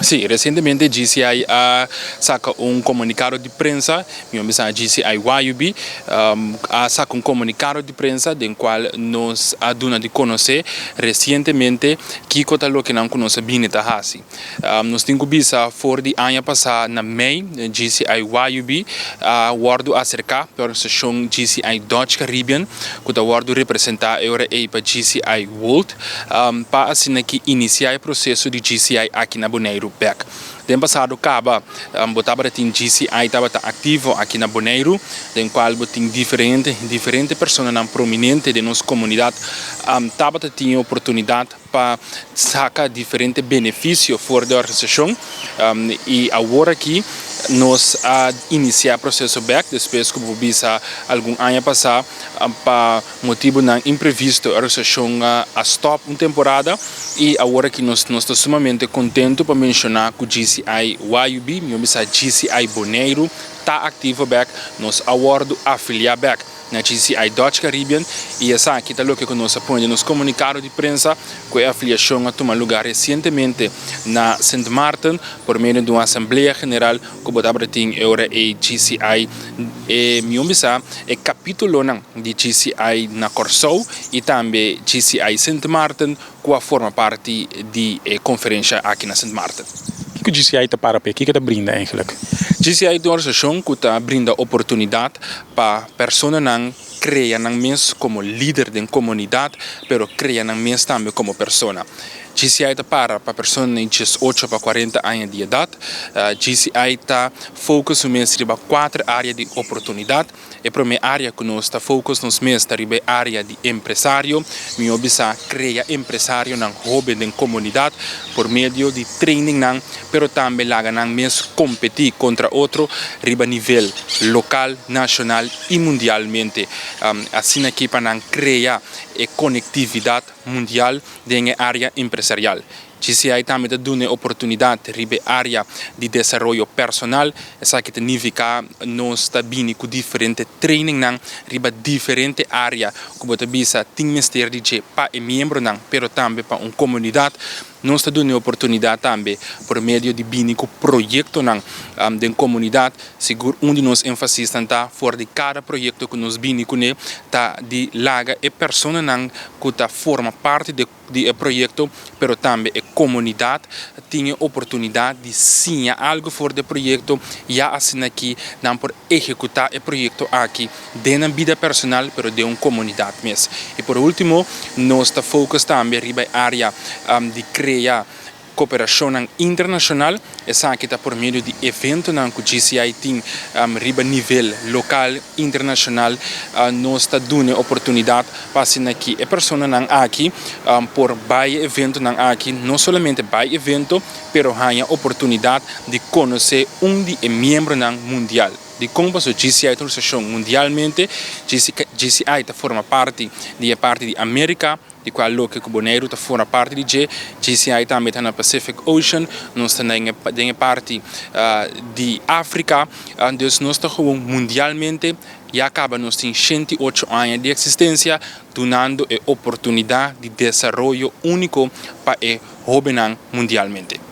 Si, resientemente GCI a saka un komunikado di prensa, mi bisa GCI YUB, a saka un komunikado di prensa den kual nos a duna di konosé resientemente kiko ta loke nan ku nos a bini ta hasi. Nos tin ku bisa for di aña pasá na mei GCI YUB a wòrdu aserká pa e organisashon GCI Dutch Caribbean ku ta wòrdu representá e ora ei pa GCI World pa asina ki inisiá e proseso di GCI aki na Boneiru bèk. Den pasado kaba bo tabata tin GCI tabata aktivo aki na Boneiru den kual bo tin diferente diferente personanan prominente den nos komunidat tabata tin e oportunidat pa saka diferente benefisio for di organisashon i awor aki nos a inisiá e proseso bèk despues ku bo bisa algun aña pasá pa motibunan imprevisto e organisashon a stòp un temporada i awor aki nos nos ta sumamente kontentu pa menshoná ku GCI YUB, mihó bisa GCI Boneiru, ta aktivo bèk, nos a wòrdu afiliá bèk na GCI Dutch Caribbean i esaki ta loke ku nos a pone den nos komunikado di prensa ku e afiliashon a tuma lugá resientemente na Sint Maarten por medio di un asamblea general ku bo tabata tin e ora ei GCI e mihó bisa e kapitulonan di GCI na Kòrsou i tambe GCI Sint Maarten ku a forma parti di e konferensha aki na Sint Maarten. Kiko GCI ta para p'e? Kiko e ta brinda eigenlik? GCI ta un organisashon ku ta brinda oportunidat pa personanan krea nan mes komo lider den komunidat, pero krea nan mes tambe komo persona. GCI ta para pa personanan di 18 pa 40 aña di edat. GCI ta focus su mes riba kuater área di oportunidat. E promé área ku nos ta focus nos mes ta riba e área di empresario. Mihó bisa krea empresarionan hóben den komunidat por medio di trainingnan, pero tambe laga nan mes kompetí kontra otro riba nivel lokal, nashonal i mundialmente. Asina aki pa nan krea e konektividat mundial den e área empresarial. GCI tambe ta duna e oportunidat riba e área di desaroyo personal. Esaki ta nifiká nos ta bini ku diferente trainingnan riba diferente área ku bo ta bisa tin mester di dje pa e miembronan pero tambe pa un komunidat. Nos ta duna e oportunidat tambe por medio di bini ku proyektonan den komunidat. Sigur un di nos énfasisnan ta for di kada proyekto ku nos bini kuné ta di laga e personanan ku ta forma parti di di e proyekto, pero tambe e komunidat tin e oportunidat di siña algu for di e proyekto, ya asina ki nan por ehekutá e proyekto aki den nan bida personal, pero den un komunidat mes. I por último, nos ta focus tambe riba e área di krea Koperashonnan internashonal, esaki ta por medio di eventonan ku GCI tin riba nivel lokal, internashonal. Nos ta duna e oportunidat pa asina ki e personanan aki por bai e eventonan aki, no solamente bai evento, pero haña oportunidat di konosé un di e miembronan mundial. Dikon? Pasobra GCI ta un organisashon mundialmente, GCI ta forma parti di e parti di Amerika, di cual loke cu Boneiru ta forma parti di dje. GCI tambe ta na Pacific Ocean, nos ta den e parti di Africa, dus nos ta gewoon mundialmente, ya caba nos tin 108 aña di existencia, dunando e oportunidad di desaroyo unico pa e hobennan mundialmente.